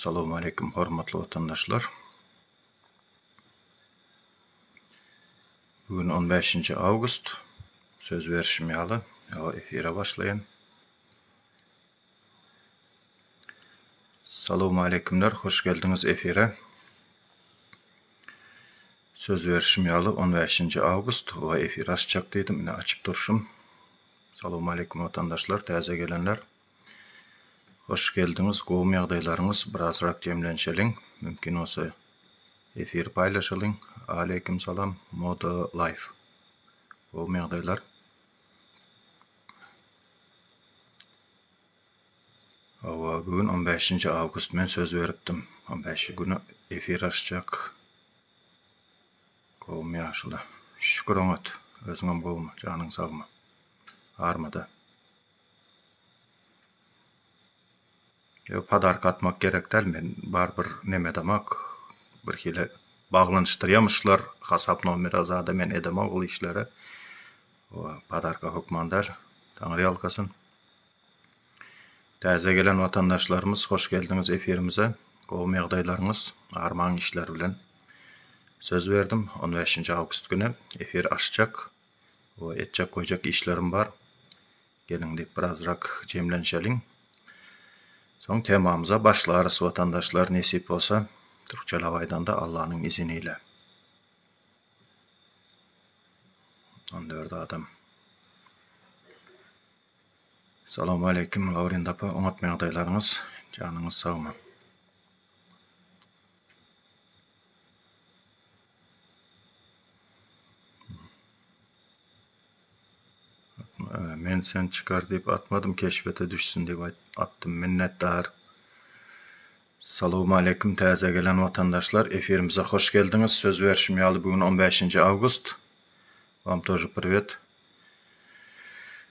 Salowmaleýkim hormatly watandaşlar. Bu gün 15-nji awgust. Söz berişim ýaly, efire başlaýan. Salowmaleýkimler, hoş geldiňiz efire. Söz berişim ýaly 15-nji awgust we efir açjak diýdim, ine açyp durşum. Salowmaleýkim watandaşlar, täze gelenler. Hoş geldiňiz, gowumy ýagdaýlaryňyz, birazrak jemlenşeliň, mümkin bolsa efiri paýlaşalyň. Aleýkim salam, Moda Life. Gowumy ýagdaýlar? Hawa, bu gün 15-nji awgust, men söz beripdim, 15 güni efir açjak. Gowumy ýaşuly? Şükür oňat, özüňem gowumy, janyň sagmy? Armada. Ýok podarka atmak gerek däl men bar bir nemedemak bir hili baglanyşdyrýamyşlar hasap nomera zada men edemok ol işleri podarka hökman däl Taňry ýalkasyn. Täze gelen watandaşlarymyz hoş geldiňiz efirimize gowumy ýagdaýlaryňyz armaň işler bilen söz berdim on bäşinji awgust güni efir açjak we etjek goýjak işlerim bar. Geliň diýip birazrak jemlenşeliň. Soň temamyza başlarys watandaşlar nesip bolsa türkçelap aýdanda Allanyň izini ile. 14 adam. Salowmaleýkim Lawrent apa oňatmy ýagdaýlaryňyz janyňyz sagmy. Men sen çykar diýip atmadym keşbete düşsün diýip atdym minnetdar. Salowmaleýkim täze gelen watandaşlar efirimize hoş geldiňiz söz berşim ýaly bu gün 15-nji awgust Vam тоже privet.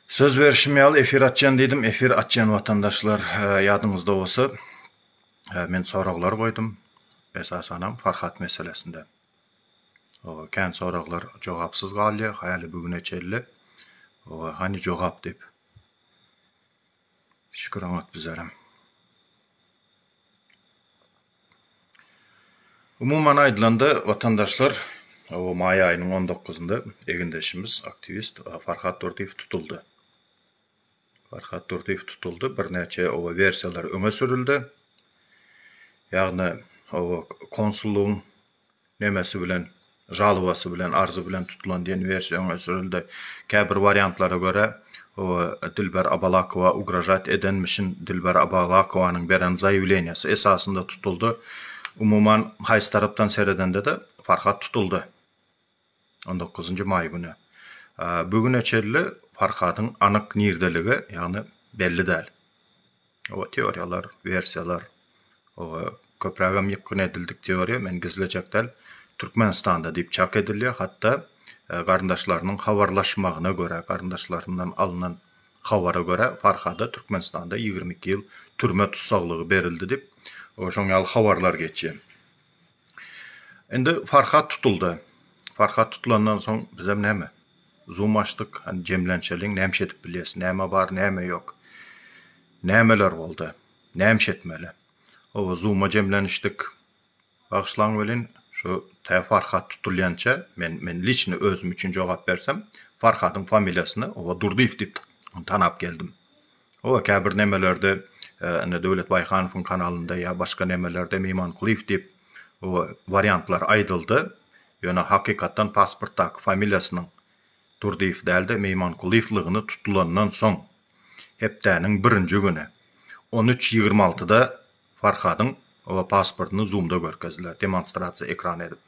Söz berşim ýaly efir açýan diýdim efir açýan watandaşlar ýadyňyzda bolsa men soraglar goýdum esasanam Farhat meselesinde. Kän soraglar jogapsyz galýar, häli bu güne çenli. Hany jogap diýip. Şükür oňat bizerem. Umuman aýdylanda, watandaşlar, o maý aýynyň on dokuzynda egindeşimiz, aktiwist Farhat Durdyýew tutuldy. Farhat Durdyýew tutuldy, birnäçe oba wersiýalar öňe sürüldi. Ýagny oba konsullygyň nemesi bilen, žalobasy bilen, arzy bilen tutulan diýen wersiýa öňe sürüldi. Käbir wariantlara görä, oba Dilber Abalakowa ugrožat edenmişin, Dilber Abalakowanyň beren zaýawleniýasy esasynda tutuldy. Umuman, haýsy tarapdan seredende-de Farhat tutuldy. On dokuzynjy maý güni. Bu güne çenli Farhadyň anyk nirdeligi, ýagny belli däl. O teoriýalar, wersiýalar, o köprägem ýykgyn edildik teoriýa, men gizlejek däl, Türkmenistanda diýip çak edilýär, hatda garyndaşlarynyň habarlaşmagyna görä, garyndaşlaryndan alnan habara görä, Farhada Türkmenistanda 22 ýyl türme tussaglygy berildi diýip, şoň ýaly habarlar geçýär. Indi Farhat tutuldy. Farhat tutulandan soň bizem näme? Zoom açdyk, hany jemlenşeliň, näme iş edip bilýäs, näme bar, näme ýok. Nämeler boldy? Näme iş etmeli? Hawa, Zoom-a jemlenişdik. Bagyşlaň welin, şu tä Farhat tutulýança, men men liçno özüm üçin jogap bersem, Farhadyň familiýasyny oba Durdyýew diýip tanap geldim. Hawa, käbir nemelerde, ine, Döwlet Baýhanowyň kanalynda ýa başga nemelerde Meýmankulyýew diýip, o wariantlar aýdyldy. Ýöne hakykatdan pasportdaky familiýasynyň Durdyýew däl-de, Meýmankulyýewligini tutulandan soň, hepdäniň birinji güni, on üç ýigrimi altyda Farhadyň o pasportyny zoomda görkezdiler, demonstrasiýa ekran edip.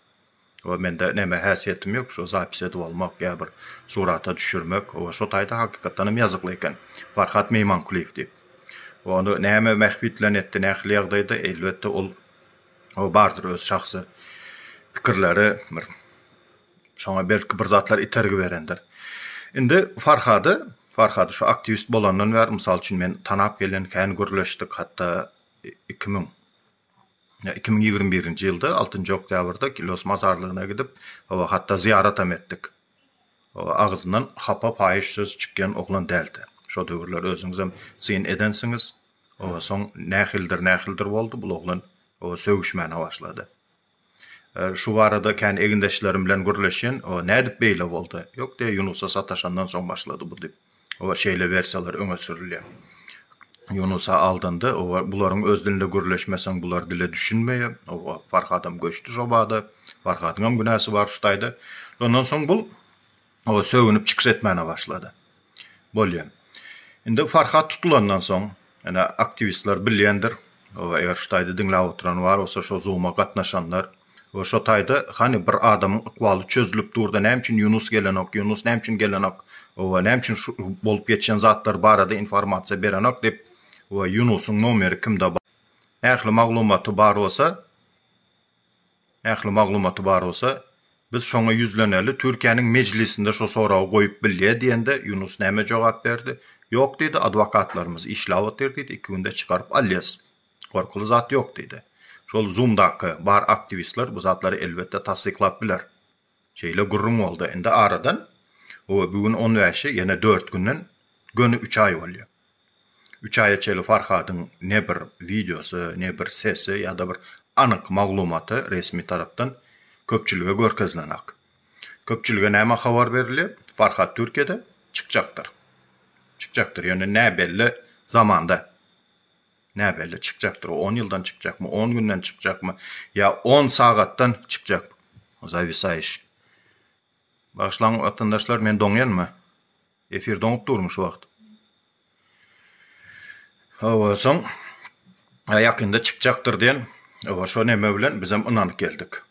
Oba mende neme häsiýetim ýok şo zapis edip almak ýa bir surata düşürmek oba şo taýda hakykatdanam ýazykly eken Farhat Meýmankulyýew diýip. Ony näme mähbit bilen etdi nähili ýagdaýda elbetde ol o bardyr öz şahsy pikirleri bir şoňa belki bir zatlar itergi berendir. Indi Farhady Farhady şu aktiwist bolandan bäri mysal üçin men tanap gelen kän gürleşdik hatda 2000 2021-nji ýylda altynjy oktýabrda Kilos mazarlygyna gidip, hawa, hatda zyýaratam etdik. Hawa, agzyndan hapa paýyş söz çykýan oglan däldi. Şo döwürler özüňizem syn edensiňiz. Hawa, soň nähilidir-nähilidir boldy, bul oglan. O sögüşmäne başlady. Şu barada kän egindeşlerim bilen gürleşýän, o nädip beýle boldy? Ýok diýýär, Ýunusa sataşandan soň başlady bu diýip. O şeýle wersiýalar öňe sürülýär. Ýunusa aldandy, o bularyň öz dilinde gürleşmeseň bular dile düşünmeýär. O Farhadam göçdi şo bada. Farhadyňam günäsi bar şu taýda. Şondan soň bul o sögünip çykyş etmäne başlady. Bolýar. Indi Farhat tutulandan soň, ene aktiwistler bilýändir. O eger şu taýda diňläp oturan bar bolsa şo zuma gatnaşanlar. O şo taýda hany bir adamyň ykbaly çözülip durda näme üçin Ýunus gelenok, Ýunus näme üçin gelenok, o näme üçin şu bolup geçen zatlar barada informasiýa berenok diýip, o Ýunusyň nomeri kimde bar? Ähli maglumaty bar bolsa, Ähli maglumaty bar bolsa, biz şoňa ýüzleneli, Türkiýäniň mejlisinde şo soragy goýup bilýä diýende, Ýunus näme jogap berdi? Ýok diýdi, adwokatlarymyz işläp otyr diýdi, iki günde çykaryp alýas. Gorkuly zat ýok diýdi. Şol Zoom-daky bar aktiwistler bu zatlary elbetde tassyklap biler. Şeýle gürrüň boldy. Indi aradan, bu gün on bäşi, ýene dört günden göni üç aý bolýar. Üç aýa çenli Farhadyň ne bir wideosy, ne bir sesi ýa-da bir anyk maglumaty resmi tarapdan köpçülige görkezilenak. Köpçülige näme habar berilýär? Farhat Türkiýede çykjakdyr. Çykjakdyr, ýöne näbelli zamanda. Näbelli çykjakdyr. O on ýyldan çykjakmy, on günden çykjakmy ýa on sagatdan çykjakmy? Zawisaýyş. Bagyşlaň watandaşlar, men doňýanmy? Efir doňup durmy şu wagt? Hawa, soň ýakynda çykjakdyr diýen, hawa, şo neme bilen bizem ynanyp geldik.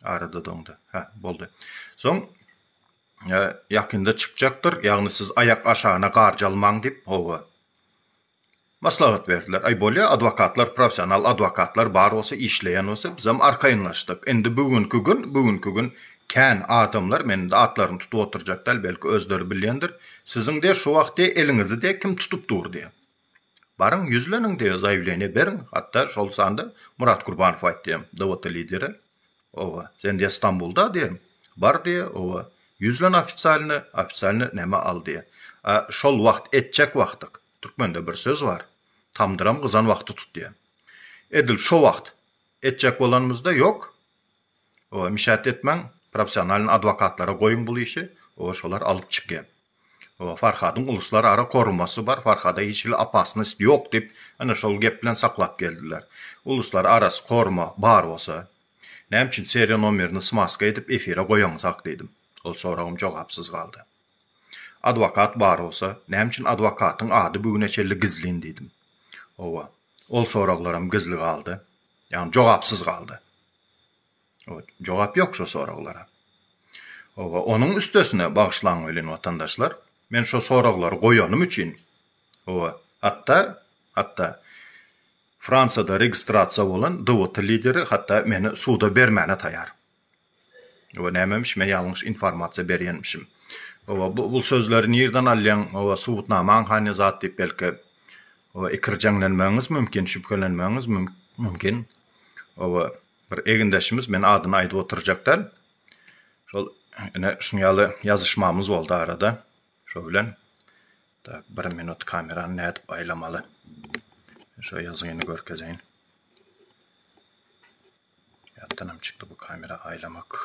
Arada doňdy. Hä, boldy. Soň ýakynda çykjakdyr, ýagny siz aýak aşagyna garjalmaň diýip, hawa, Maslahat berdiler. Aý bolýa, adwokatlar, professional adwokatlar bar bolsa, işleýän bolsa, bizem arkaýynlaşdyk. Indi bu günki gün, bu günki gün kän adamlar, men indi atlaryny tutup oturjak däl, belki özleri bilýändir, siziň diýe şu wagt diýe eliňizi diýe kim tutup dur diýe. Baryň ýüzleniň diýe, zaýawleniýe beriň. Hatda şol sanda Murat Gurbanow aýtdy, DWT lideri. Owa, sen diýe Stambulda diýe, bar diýe, owa, ýüzlen ofitsialny, ofitsialny näme al diýe. A şol wagt etjek wagtyk, türkmende bir söz bar, tamdyram gyzan wagty tut diýe. Edil şo wagt etjek bolanymyzda ýok, owa, mişat etmäň, professionalny adwokatlara goýuň bul işi, owa, şolar alyp çykýa. Owa, Farhadyň uluslarara korumasy bar, Farhada hiç hili opasnost ýok diýip, ana şol gep bilen saklap geldiler. Uluslararasy koruma bar bolsa, näme üçin seriýa nomerini smaska edip efire goýaňyzak diýdim. Ol soragym jogapsyz galdy. Adwokat bar bolsa, näme üçin adwokatyň ady bu güne çenli gizlin diýdim. Owa, ol soraglaram gizli galdy. Ýagny jogapsyz galdy. Jogap ýok şo soraglara. Oba, onuň üstesine, bagyşlaň welin watandaşlar, men şo soraglary goýanym üçin, oba, hatda, hatda Fransiýada registrasiýa bolan DWT lideri hatda meni suda bermäne taýar. Oba, nämemiş, men ýalňyş informasiýa berýänmişim. Oba, bu, bu sözleri nirden alýaň, oba, subutnamaň hany zat diýip belki, oba, ikirjeňlenmegiňiz mümkin, şübhelenmegiňiz mümkin. Oba, Bir egindeşimiz, men adyny aýdyp oturjak däl. Şol ine şuň ýaly ýazyşmamyz boldy arada. Şo bilen tak bir minut kamerany nädip aýlamaly? Şo ýazgyny görkezeýin. Ýatdanam çykdy bu kamera aýlamak.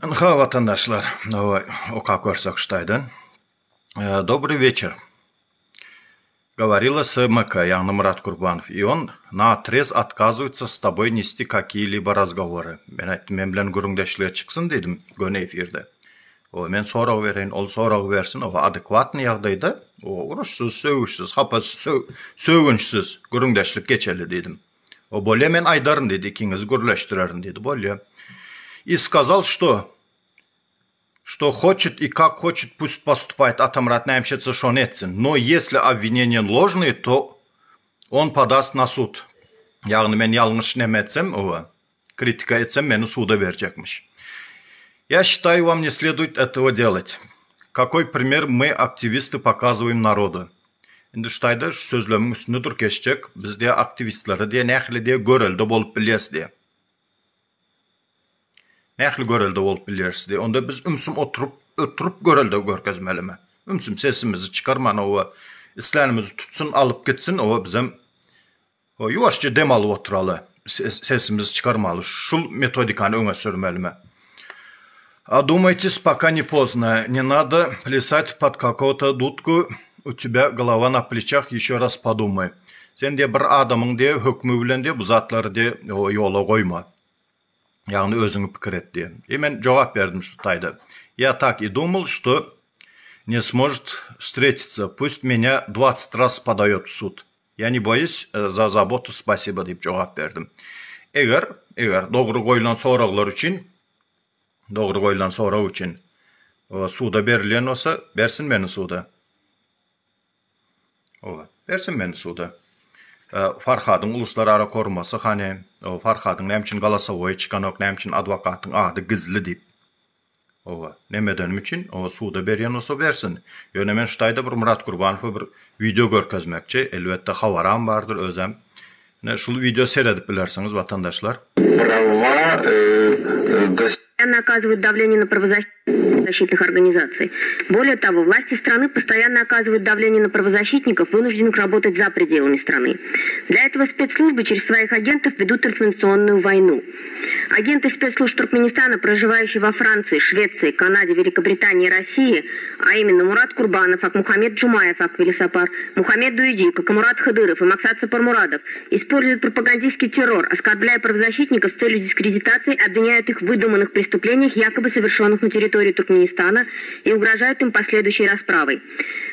Ynha watandaşlar, okap görsek şu taýdan. Dobry weçer. Govorila s MK, ýagny Murat Kurbanow, i on naotrez otkazywaýtsa s toboý nesti kakiýe-libo razgowory. Men aýtdym, men bilen gürrüňdeşlige çyksyn diýdim, göni efirde. O men sorag bereýin, ol sorag bersin, o adekwatnyý ýagdaýda, o uruşsyz, sögüşsiz, hapa sögünçsiz gürrüňdeşlik geçeli diýdim. O bolýa men aýdaryn diýdi, ikiňizi gürleşdirerin diýdi. Bolýa. I skazal şto Şto hoçet i kak hoçet pust postupaýt Atamyrat näme etse şony etsin. No ýesli obwineniýe ložnyý to on podast na sud. Ýagny men ýalňyş neme etsem owa kritika etsem meni suda berjekmiş. Ýa şitaýu wam ne sleduýt etogo delat. Kakoý primer my aktiwisty pokazywaýym narodu. Indi şu taýda şu sözlemiň üstünde durup geçjek. Biz diýe aktiwistlere diýe nähili diýe görelde bolup bilýäs diýe. Nähili görelde bolup bilýäris diýýär. Onda biz ümsüm oturyp, oturyp görelde görkezmelimi? Ümsüm sesimizi çykarman oba islänimizi tutsun, alyp gitsin, oba bizem ýuwaşja dem alyp oturaly, sesimizi çykarmaly. Şul metodikany öňe sürmelimi? Одумайтесь, пока не поздно. Не надо плясать под какую-то дудку, у тебя голова на плечах, еще раз подумай. Sen diýe bir adamyň diýe hökmi bilen diýe bu zatlary diýe ýola goýma. Ýagny özüňi pikir et diýen. I men jogap berdim şu taýda. Я так и думал, что не сможет встретиться. Пусть меня 20 раз подает в суд. Я не боюсь э, за заботу, спасибо diýip jogap berdim. Eger, eger dogry goýlan soraglar üçin, dogry goýlan sorag üçin suda berilýän bolsa, bersin meni suda. Owa, bersin meni suda. Farhadyň uluslarara korumasy hany? Farhadyň näme üçin golosowoýy çykanok, näme üçin adwokatyň ady gizli diýip. Owa, neme edenim üçin, owa suda berýän bolsa bersin. Ýöne men şu taýda bir Myrat Gurbanowa bir wideo görkezmekçi. Elbetde habaram bardyr özem. Ine şul wideo seredip bilersiňiz watandaşlar. Prawa Постоянно оказывают давление на правозащитных организаций. Более того, власти страны постоянно оказывают давление на правозащитников, вынужденных работать за пределами страны. Для этого спецслужбы через своих агентов ведут информационную войну. Агенты спецслужб Туркменистана, проживающие во Франции, Швеции, Канаде, Великобритании и России, а именно Мурат Курбанов, Акмухамед Джумаев, Аквилисапар, Мухаммед Дуиджи, Какамурат Хыдыров и Максат Сапармурадов, используют пропагандистский террор, оскорбляя правозащитников с целью дискредитации, обвиняют их в выдуманных преступлениях, якобы совершенных на территории Туркменистана, и угрожают им последующей расправой.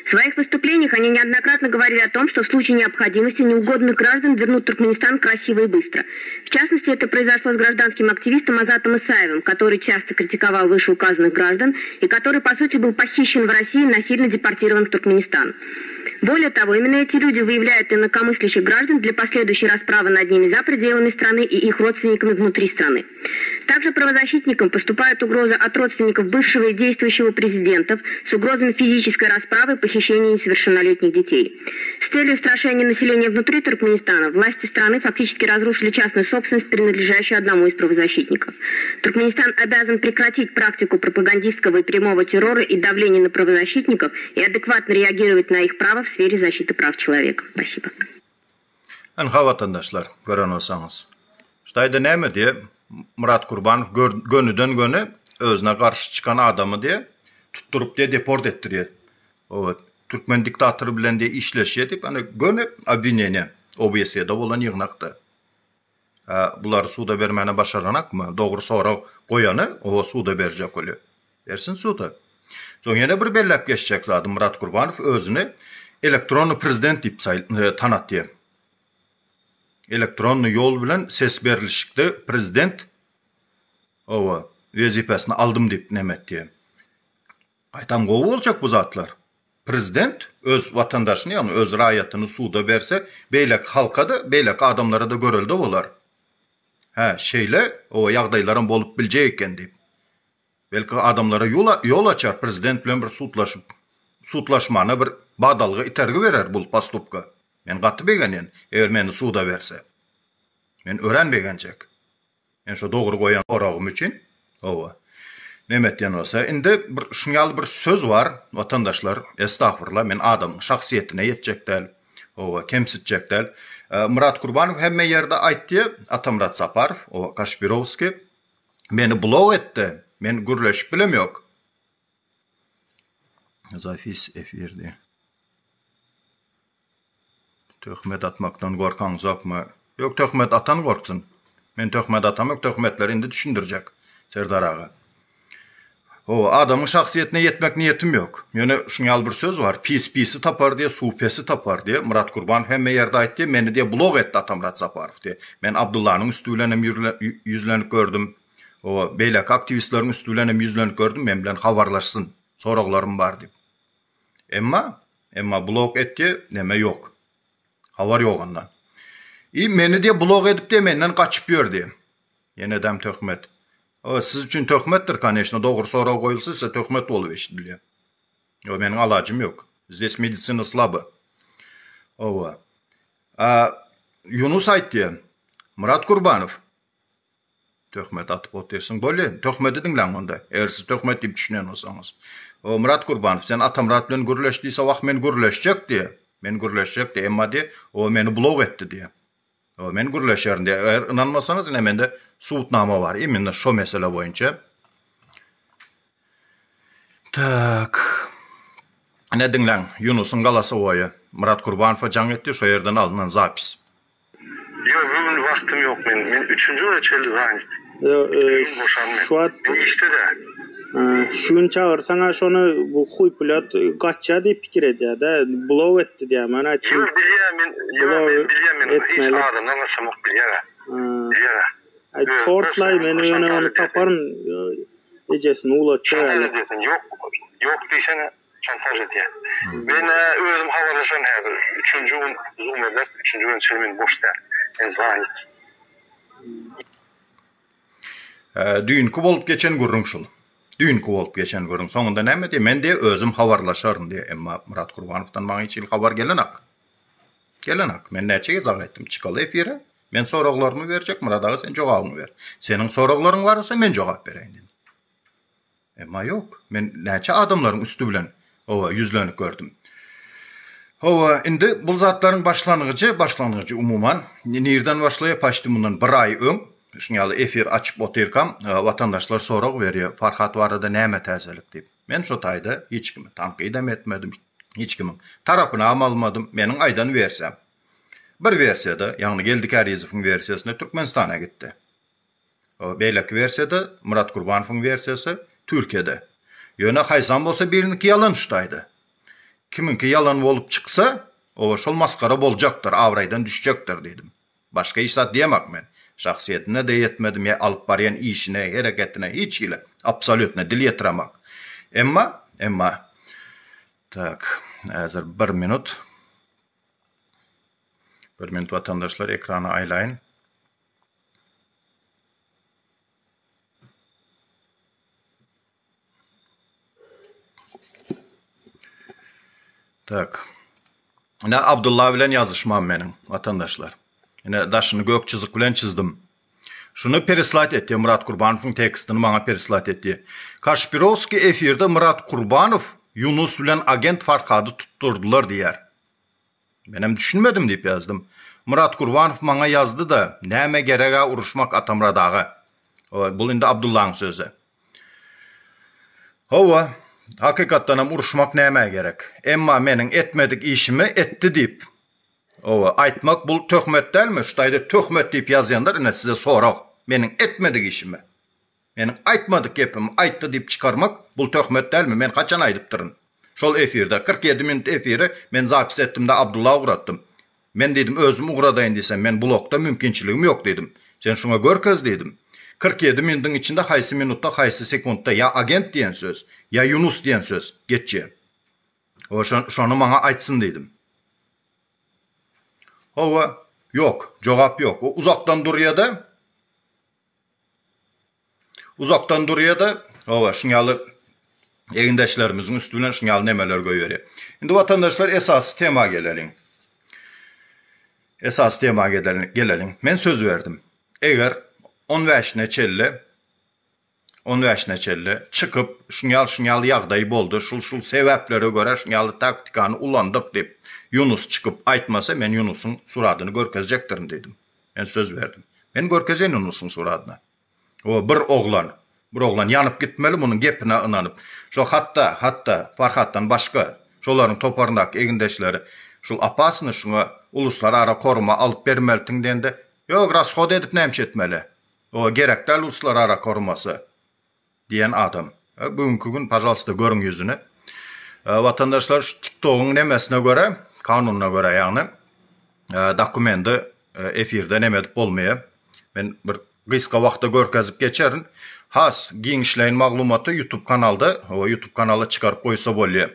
В своих выступлениях они неоднократно говорили о том, что в случае необходимости неугодных граждан вернут Туркменистан красиво и быстро. В частности, это произошло с гражданским активистом Азатом Исаевым, который часто критиковал вышеуказанных граждан и который, по сути, был похищен в России и насильно депортирован в Туркменистан. Более того, именно эти люди выявляют инакомыслящих граждан для последующей расправы над ними за пределами страны и их родственниками внутри страны. Также правозащитникам поступают угрозы от родственников бывшего и действующего президентов с угрозами физической расправы и похищения несовершеннолетних детей. С целью устрашения населения внутри Туркменистана власти страны фактически разрушили частную собственность, принадлежащую одному из правозащитников. Туркменистан обязан прекратить практику пропагандистского и прямого террора и давления на правозащитников и адекватно реагировать на их право в сфере защиты прав человека. Спасибо. Ynha watandaşlar, gören bolsaňyz. Şu taýda näme diýe, Myrat Kurbanow gönüden göni özüne garşy çykan adamy diýe, tutduryp diýe deport etdirýär. Oba, türkmen diktatory bilen diýe işleşýär diýip, ýani göni obwineniýe OBSE-de bolan ýygnakda. Hä, bulary suda bermäne başaranakmy? Dogry sorag goýany oba suda berjek bolýar. Bersin suda. Soň ýene bir belläp geçjek zadym Myrat Gurbanow özüni elektronny prezident diýip tanatýar. Elektronny ýol bilen ses berlişikde prezident oba wezipesini aldym diýip neme etýär. Gaýtam gowy boljak bu zatlar. Prezident öz watandaşyny ýagny öz raýatyny suda berse beýleki halka-da beýleki adamlara-da görelde bolar. Hä şeýle oba ýagdaýlaram bolup biljek eken diýip. Belki adamlara ýol açar prezident bilen bir sudlaşyp sudlaşmana bir badalga itergi berer bul postupka. Men gaty begenýän eger meni suda berse. Men örän begenjek. Men şo dogry goýan soragym üçin hawa. Neme etýän bolsa indi bir şuň ýaly bir söz bar watandaşlar estagfurla men adamyň şahsyýetine ýetjek däl hawa kemsitjek däl. Myrat Kurbanow hemme ýerde aýtdy Atamyrat Saparow o Kaşpirowskiý meni blok etdi men gürleşip bilem ýok. Zafis efirdi. Töhmet atmakdan gorkaňzokmy? Ýok, töhmet atan gorksun. Men töhmet atamok, töhmetleri indi düşündirjek, Serdar aga. Hawa, adamyň şahsyýetine ýetmek niýetim ýok. Ýöne şuň ýaly bir söz bar, Pis pisi tapar diýe, suw pesi tapar diýe. Myrat Gurbanow hemme ýerde aýtdy, meni diýe blok etdi Atamyrat Saparow diýe. Men Abdyllanyň üsti bilen hem ýüzlenip gördüm. Hawa, beýleki aktiwistleriň üsti bilen hem ýüzlenip gördüm, men bilen habarlaşsyn, soraglarym bar diýip. Emma, emma blok etdi, neme ýok. Habar ýok ondan. I meni diýe blok edip diýe menden gaçyp ýör diýe. Ýenedem töhmet. O siz üçin töhmetdir, koneçno, dogry sorag goýulsa size töhmet bolup eşidilýär. Ýok, meniň alajym ýok. Здесь medisina slaba. Owa. A Ýunus aýtdy, Myrat Gurbanow. Töhmet atyp otyrsyň. Bolýa, töhmedi diňläň onda. Eger siz töhmet diýip düşünýän bolsaňyz. O Myrat Gurbanow, sen Atamyrat bilen gürleş diýse, wah men gürleşjek diýe. Men gürleşjek diýe, emma diýe, o meni blok etdi diýe. O men gürleşerin diýe. Eger ynanmasaňyz, ine mende subutnama bar, imенно şo mesele boýunça. Tak. Ine diňläň, Ýunusyň golosowoýy. Myrat Gurbanowa jaň etdi, şo ýerden alnan zapis. Ýok bu gün wagtym ýok men men üçünji güne çenli zanit. Ýok Üçünji gün boşan men. şu wagt Men işde dä. Şu gün çagyrsaňa şony bu huý pulýat gaçýa diýip pikir edýädä blok etdi diýä men aýtdym. Ýok bilýä men ýok Blok men bilýä men hiç etmeli. adamdan gaçamok bilýä bilýä. Aý çortlaý men ýöne ony taparyn ejesini ulatjak Şantaž häli. edýäsin ýok ýok diýsene. Şantaž edýär. Men-ä özüm habarlaşaryn häzir. Üçünji gün zoom ederis, üçünji gün çenli men boş däl. Men zanit. Düýnki bolup geçen gürrüň şul. Düýnki bolup geçen gürrüň. Soňunda näme diýýär? Men diýýär, özüm habarlaşaryn diýýär. Emma Myrat Gurbanowdan maňa hiç hili habar gelenak. Gelenak. Men näçe gezek aýtdym, çykaly efire. Men soraglarymy berjek, Myrat aga sen jogabyňy ber. Seniň soraglaryň bar bolsa men jogap bereýin diýdim. Emma ýok. Men näçe adamlaryň üsti bilen, hawa, ýüzlenip gördüm. Hawa, indi bul zatlaryň başlangyjy, başlangyjy umuman, nirden başlaýar, paçti mundan bir aý öň, şuň ýaly efir açyp otyrkam, watandaşlar sorag berýär, Farhat barada näme täzelik diýip. Men şo taýda hiç kimi tankydam etmedim, hiç kimiň tarapynam almadym, meniň aýdan wersiýam. Bir wersiýada, ýagny Geldi Kärizowyň wersiýasynda Türkmenistana gitdi. Beýleki wersiýada Myrat Gurbanowyň wersiýasy Türkiýede. Ýöne haýsam bolsa biriniňki ýalan şutaýda. Kimiňki ýalan bolup çyksa, oba şol masgara boljakdyr, abraýdan düşjekdir diýdim. Başga hiç zat diýemak men. Şahsyýetine-de ýetmedim ýa alyp barýan işine, hereketine hiç hili, absolýutno dil ýetiremak. Emma, emma, tak, häzir bir minut. Bir minut watandaşlar ekrany aýlaýyn. Tak. Ine Abdulla bilen ýazyşmam meniň, watandaşlar. Ine daşyny gök çyzyk bilen çyzdym. Şuny pereslat etdi Myrat Kurbanowyň tekstini maňa pereslat etdi. Kaşpirowskiý efirde Myrat Kurbanow Ýunus bilen agent Farhady tutdurdylar diýýär. Menem düşünmedim diýip ýazdym. Myrat Gurbanow maňa ýazdy-da, Näme gereg-ä uruşmak Atamyrat aga? Hawa, bul indi Abdullaň sözi. Hawa, hakykatdanam uruşmak nämä gerek? Emma meniň etmedik işimi etdi diýip, hawa, aýtmak bul töhmet dälmi? Şu taýda töhmet diýip ýazýanlar ine size sorag. Meniň etmedik işimi. Meniň aýtmadyk gepimi aýtdy diýip çykarmak bul töhmet dälmi? Men haçan aýdypdyryn? Şol efirde, 47 minut efiri men zapis etdimde Abdulla ugratdym. Men diýdim özüm ugradaýyn diýsem men blokda mümkinçiligim ýok diýdim. Sen şuňa görkez diýdim. 47 minudyň içinde haýsy minutda haýsy sekuntda ýa agent diýen söz, ýa Ýunus diýen söz geçýär. O şony maňa aýtsyn diýdim. Hawa, ýok, jogap ýok. O uzakdan durýada. Uzakdan durýa-da, hawa, şuň ýaly egindeşlerimiziň üsti bilen şuň ýaly nemeler goýberýär. Indi watandaşlar esasy tema geleliň. Esasy tema geleliň. Men söz berdim. Eger on bäşine çenli on bäşine çenli çykyp, şuň ýaly şuň ýaly ýagdaý boldy, şul şul sebäplere görä şuň ýaly taktikany ulandyk diýip, Ýunus çykyp aýtmasa, men Ýunusyň suradyny görkezjekdirin diýdim. Men söz berdim. Men görkezeýin Ýunusyň suradyny. O bir oglan, bir oglan ýanyp gitmeli munuň gepine ynanyp. Şo hatda, hatda Farhatdan başga şolaryň toparyndaky egindeşleri şul opasny şuňa uluslarara koruma alyp bermelitiň diýende, ýok rashod edip näme etmeli? O gerek däl uluslarara korumasy. Diýen adam. Bu günki gün pažalsta görüň ýüzüni. Watandaşlar şu TikTogyň nemesine görä, kanunyna görä ýagny dokumendi efirde neme edip bolmaýar. Men bir gysga wagtda görkezip geçerin. Has giňişleýin maglumaty YouTube kanalda, o YouTube kanala çykaryp goýsa bolýar.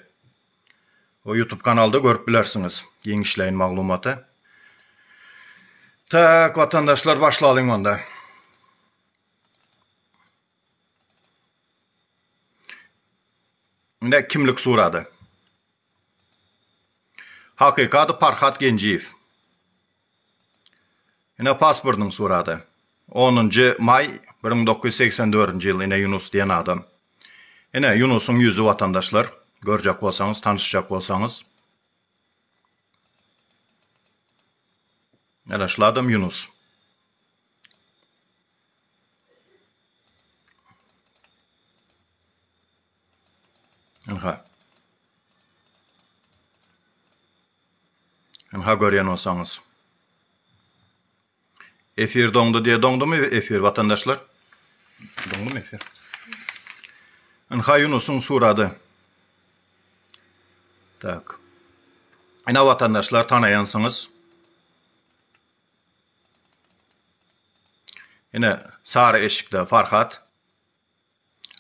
O YouTube kanalda görüp bilersiňiz giňişleýin maglumaty. Tak, watandaşlar başlalyň onda. Ine kimlik surady. Hakyky ady Parhat Genjiýew. Ine pasportynyň surady. Onunjy maý 1984-nji ýyl ine Ýunus diýen adam. Ine Ýunusyň ýüzi watandaşlar, görjek bolsaňyz, tanyşjak bolsaňyz. Ine şul adam Ýunus. Ynha. Ynha görýän bolsaňyz. Efir doňdy diýe doňdumy efir watandaşlar? Doňdumy efir? Ynha Ýunusyň surady. Tak. Ine watandaşlar tanaýansyňyz. Ine sary eşikde Farhat.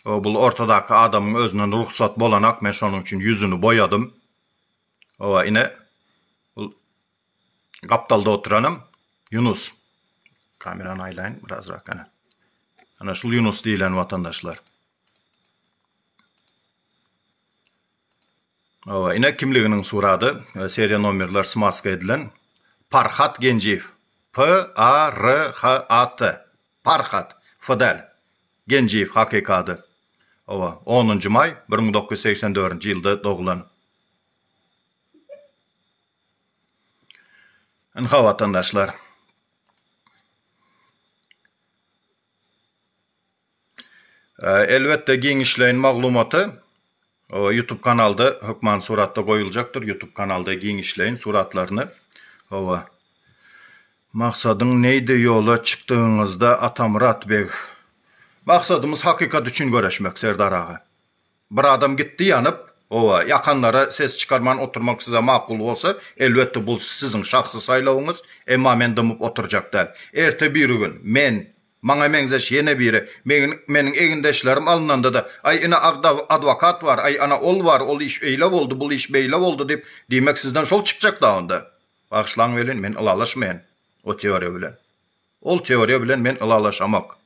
O bul ortadaky adamyň özünden rugsat bolanak men şonuň üçin ýüzüni boýadym. Owa ine bul Gapdalda oturanam Ýunus. Kamerany aýlaýyn birazrak ana. Ana şul Ýunus diýilen watandaşlar. Owa, ine kimliginiň surady, seriýa nomerler smaska edilen. Parhat Genjiýew. P A R H A T. Parhat, F däl. Genjiýew hakyky ady. Owa, onunjy maý 1984-nji ýylda doglan. Ynha watandaşlar. Elbetde giňişleýin maglumaty YouTube kanalda hökman suratda goýuljakdyr. YouTube kanalda giňişleýin suratlaryny. Hawa. Maksadyň neýdi ýola çykdygyňyzda Atamyrat beg? Maksadymyz hakykat üçin göreşmek Serdar aga. Bir adam gitdi ýanyp, oba, ýakanlara ses çykarman oturmak size makul bolsa, elbetde bul siziň şahsy saýlawyňyz, emma men dymyp oturjak däl. Erte birigün, men, maňa meňzeş ýene biri, meň, meniň egindeşlerim alynanda-da, aý ine agda adwokat bar, aý ana ol bar, ol iş eýle boldy, bul iş beýle boldy diýip, diýmek sizden şol çykjak-da onda. Bagyşlaň welin, men ylalaşmaýan o teoriýa bilen. Ol teoriýa bilen men ylalaşamok.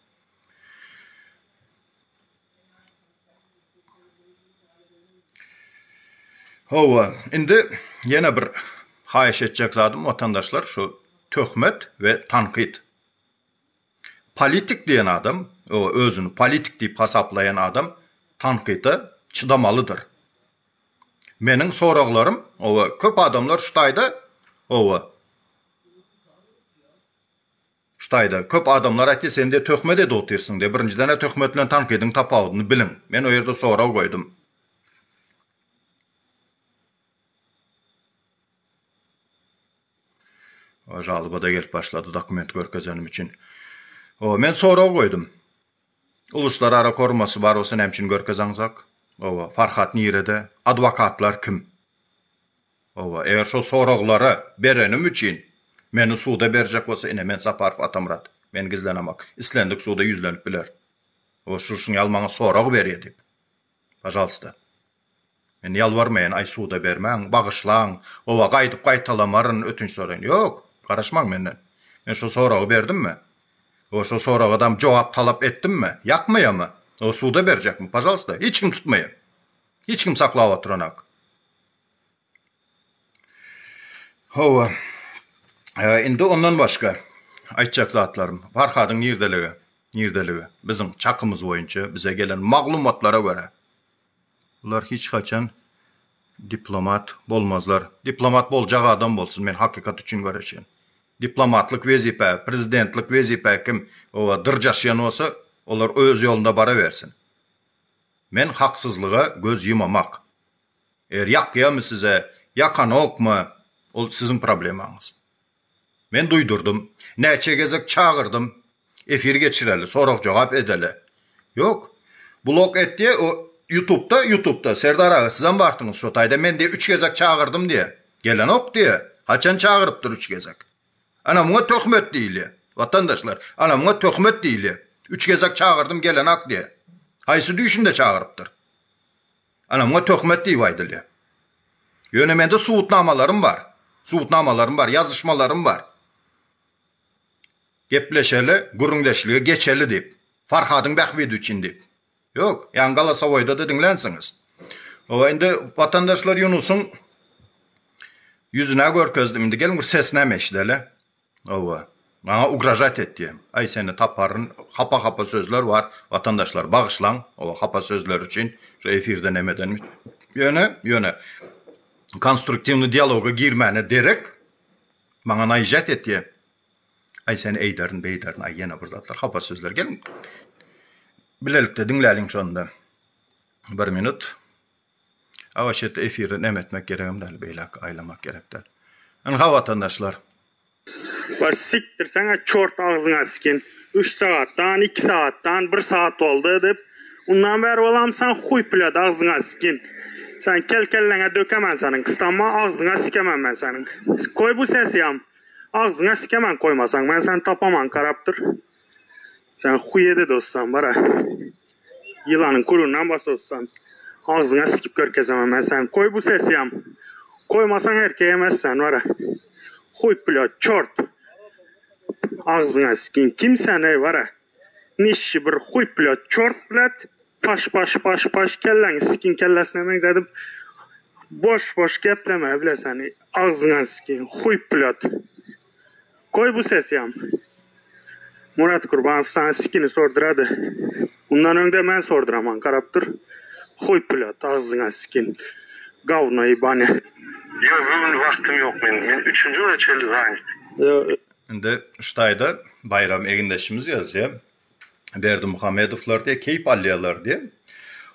Hawa, indi ýene bir haýyş etjek zadym watandaşlar şu töhmet we tankyt. Politik diýen adam, özüni politik diýip hasaplaýan adam tankyta çydamalydyr. Meniň soraglarym, hawa, köp adamlar şu taýda, hawa, Şu taýda köp adamlar aýtdy sen diýe töhmet edip otyrsyň diýe birinjidenä töhmet bilen tankydyň tapawudyny biliň. Men o ýerde sorag goýdum. O žalobada gelip başlady dokument görkezenim üçin. O men sorag goýdum. Uluslarara korumasy bar bolsa näme üçin görkezaňzak? Owa, Farhat nirede? Adwokatlar kim? Hawa, eger şo soraglary berenim üçin meni suda berjek bolsa, ine men Saparow Atamyrat, men gizlenemok, islendik suda ýüzlenip biler. Hawa, şul şuň ýaly maňa sorag berýär diýip. Pažalsta. Men ýalbarmaýan, aý suda bermäň, bagyşlaň, hawa, gaýdyp gaýtalamaryn, ötünç soraýyn. Ýok, garaşmaň menden. Men şo soragy berdimmi? Hawa, şo soragadam jogap talap etdimmi? Ýakmaýamy? Hawa, suda berjekmi? Pažalsta, hiç kim tutmaýar. Hiç kim saklap oturanok. Hawa. Indi ondan başga aýtjak zatlarym. Farhadyň nirdeligi? Nirdeligi? Biziň çakymyz boýunça bize gelen maglumatlara görä. Bular hiç haçan diplomat bolmazlar. Diplomat boljak adam bolsun, men hakykat üçin göreşýän. Diplomatlyk wezipä, prezidentlik wezipä kim oba dyrjaşýan bolsa, olar öz ýolunda barabersin. Men haksyzlyga göz ýumamak. Eger ýakýamy size, ýakanokmy, ol siziň problemaňyz. Men duýdurdym, näçe gezek çagyrdym, efir geçireli, sorag-jogap edeli. Ýok. Blok et diýe, o ýutubda, ýutubda, Serdar aga sizem barsyňyz şo taýda, men diýe üç gezek çagyrdym diýe. Gelenok diýe. Haçan çagyrypdyr üç gezek? Ana muňa töhmet diýilýär. Watandaşlar, ana muňa töhmet diýilýär. Üç gezek çagyrdym gelenak diýe. Haýsy düýşünde çagyrypdyr? Ana muňa töhmet diýip aýdylýar. Ýöne mende subutnamalarym bar. Subutnamalarym bar, ýazyşmalarym bar. Gepleşeli, gürrüňdeşlige geçeli diýip. Farhadyň bähbidi üçin diýip. Ýok, ýaňy golosowoýda-da diňlänsiňiz. Oba indi watandaşlar Ýunusyň ýüzüne görkezdim. Indi geliň bir sesinem eşideli. Oba. Maňa ugražat etdi. Aý seni taparyn. Hapa-hapa sözler bar. Watandaşlar bagyşlaň o hapa sözler üçin. Şu efirde neme edenim üçin. Ýöne, ýöne konstruktiwnyý dialoga girmäne derek maňa naýžat etdi. Aý seni eýderin, beýderin, aý ýene bir zatlar hapa sözler. Geliň bilelikde diňläliň şonda. Bir minut. A waşet efirde neme etmek geregem däl, beýläk aýlamak gerek däl. Ynha watandaşlar. Bar sikdirseňä çort agzyňa sikin. Üç sagatdan, iki sagatdan, bir sagat boldy diýip, undan bäri bolam sen huý plýat agzyňa sikin. Sen kel kelläňe dökemen seniň kystama agzyňa sikemen men seniň. Koý bu sesiyam. Agzyňa sikemen koýmasaň men seni tapaman karap dur. Sen huý ede dostan bara. Ýylanyň kurundan bas dostan. Agzyňa sikip görkezemen men seni. Koý bu sesiyam. Koýmasaň erkek emes sen bara. Huý blýat çort. Agzyňa sikin kim sen eý bara. Nişşi bir huý blýat çort blýat. Paş paş paş paş kelläňi sikin kellesine meňzedip boş boş gepleme bile seni agzyňa sikin huý blýat. Koý bu sesiyam. Murat Kurbanow saňa sikini sordurady. Undan öňde men sorduraman garap dur. Huý blýat agzyňa sikin. Gawno ýebany. Ýok bu gün wagtym ýok men men üçünji güne çenli zanit. Indi şu taýda Baýram egindeşimiz ýazýar. Berdimuhamedowlar diýe keýp alýarlar diýe.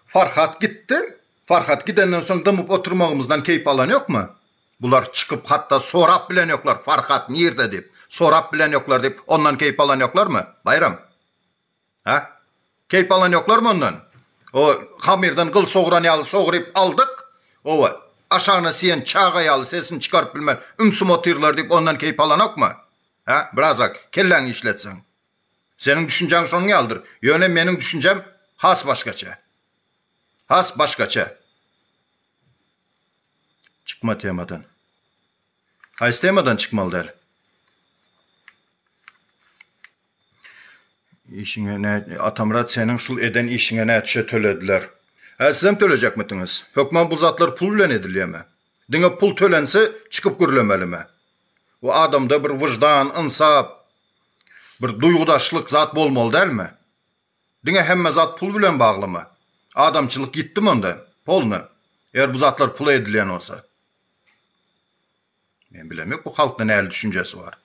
Farhat gitdi. Farhat gidenden soň dymyp oturmagymyzdan keýp alan ýokmy? Bular çykyp hatda sorap bilen ýoklar Farhat nirde diýip. Sorap bilen ýoklar diýip ondan keýp alan ýoklarmy? Baýram. Hä? Keýp alan ýoklarmy ondan? O hamyrdan gyl sogran ýaly sogryp aldyk. Owa, aşagyna siýen çaga ýaly sesini çykaryp bilmän ümsüm otyrlar diýip ondan keýp alanokmy? Hä? Birazak kelläňi işletseň. Seniň düşünjäň şonuň ýalydyr. Ýöne meniň düşünjäm has başgaça. Has başgaça. Çykma temadan. Haýsy temadan çykmaly däl? Işiňe nä Atamyrat seniň şul eden işiňe näçe tölediler? Hä sizem tölejekmitiňiz? Hökman bu zatlar pul bilen edilýärmi? Diňe pul tölense çykyp gürlemelimi? Bu adamda bir wyždan, ynsap, bir duýgudaşlyk zat bolmaly dälmi? Diňe hemme zat pul bilen baglymy? Adamçylyk ýitdimi onda? Polny. Eger bu zatlar pula edilýän bolsa. Men bilemok bu halkda näli düşünjesi bar.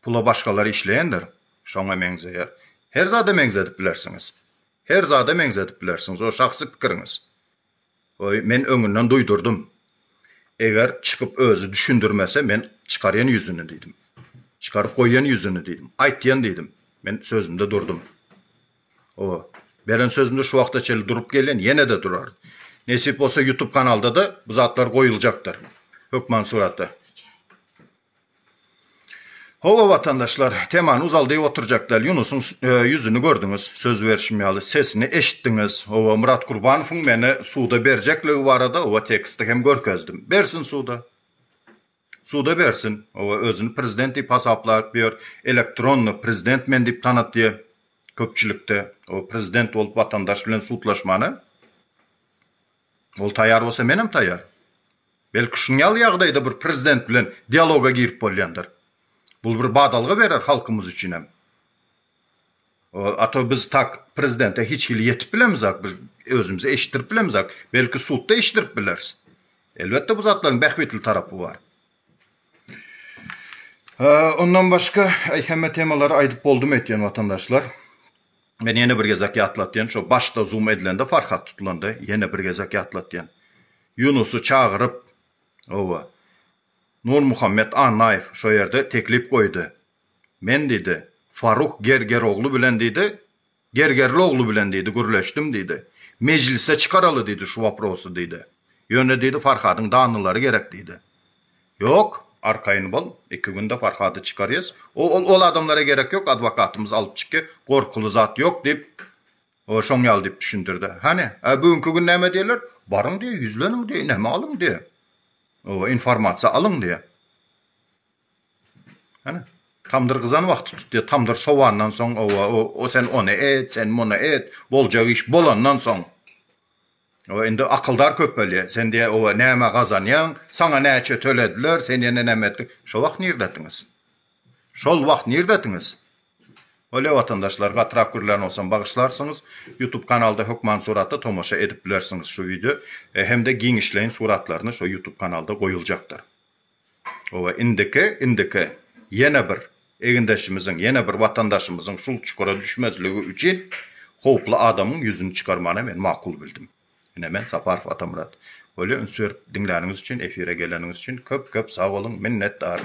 Pula başgalar işleýändir. Şoňa meňzeýär. Her zada meňzedip bilersiňiz. Her zada meňzedip bilersiňiz. O şahsy pikiriňiz. Oý, men öňünden duýdurdym. Eger çykyp özi düşündirmese, men çykarýan ýüzüni diýdim. Çykaryp goýýan ýüzüni diýdim. Aýtýan diýdim. Men sözümde durdum. O, beren sözümde şu wagta çenli durup gelýän, ýene-de duraryn. Nesip bolsa YouTube kanalda-da bu zatlar goýuljakdyr. Hökman suratda. Hawa watandaşlar, temany uzaldyp oturjak däl. Ýunusyň ýüzüni gördüňiz, söz berşim ýaly, sesini eşitdiňiz. Hawa, Myrat Gurbanowyň meni suda berjekligi barada hawa teksti hem görkezdim. Bersin suda. Suda bersin. Hawa, özüni prezident diýip hasaplap ýör. Elektronny prezident men diýip tanatýar köpçülikde. Hawa, prezident bolup watandaş bilen sudlaşmana. Ol taýýar bolsa menem taýýar. Belki şunuň ýaly ýagdaýda bir prezident bilen dialoga girip bolýandyr. Bul bir badalga berer halkymyz üçin hem. A to biz tak prezidente hiç hili ýetip bilemizak, biz özümizi eşitdirip bilemizak. Belki sudda eşitdirip bileris. Elbetde bu zatlaryň bähbitli tarapy bar. Ondan başga aý hemme temalary aýdyp boldum öýtýän watandaşlar. Men ýene bir gezek ýatlatýan, şo başda zoom edilende Farhat tutulanda ýene bir gezek ýatlatýan. Ýunusy çagyryp, oba, Nurmuhammet Annaýew şo ýerde teklip goýdy. Men diýdi, Faruk Gergerogly bilen diýdi, Gergerliogly bilen diýdi, gürleşdim diýdi. Mejlise çykaraly diýdi şu waprosy diýdi. Ýöne diýdi, Farhadyň danylary gerek diýdi. Ýok, arkaýyn bol, iki günde Farhady çykarýas. O, ol, ol adamlara gerek ýok, adwokatymyz alyp çykýa, gorkuly zat ýok diýip, o şoň ýaly diýip düşündirdi. Hany, a bu günki gün näme diýerler? Baryň diýýär, ýüzleniň diýýär, näme alyň diýýär. O, informasiýa alyň diýýär. Hany, tamdyr gyzan wagty tutýar, tamdyr sowandan soň, o, o, o sen ony et, sen muny et, boljak iş bolandan soň. Oba indi akyldar köpelýär. Sen diýýär, oba näme gazanýaň? Saňa näçe tölediler? Sen ýene näme etdiň? Şo wagt nirdediňiz? Şol wagt nirdediňiz? Bolýa watandaşlar, gatyrak gürlän bolsam bagyşlarsyňyz. Youtube kanalda hökman suratda tomaşa edip bilersiňiz şu wideo hem-de giňişleýin suratlaryny şo youtube kanalda goýuljakdyr. Oba indiki, indiki ýene bir egindeşimiziň, ýene bir watandaşymyzyň şul çukura düşmezligi üçin howply adamyň ýüzüni çykarmana men makul bildim. Ine men Saparow Atamyrat. Bolýa üns berip diňläniňiz üçin, efire geleniňiz üçin köp köp sag boluň, minnetdar.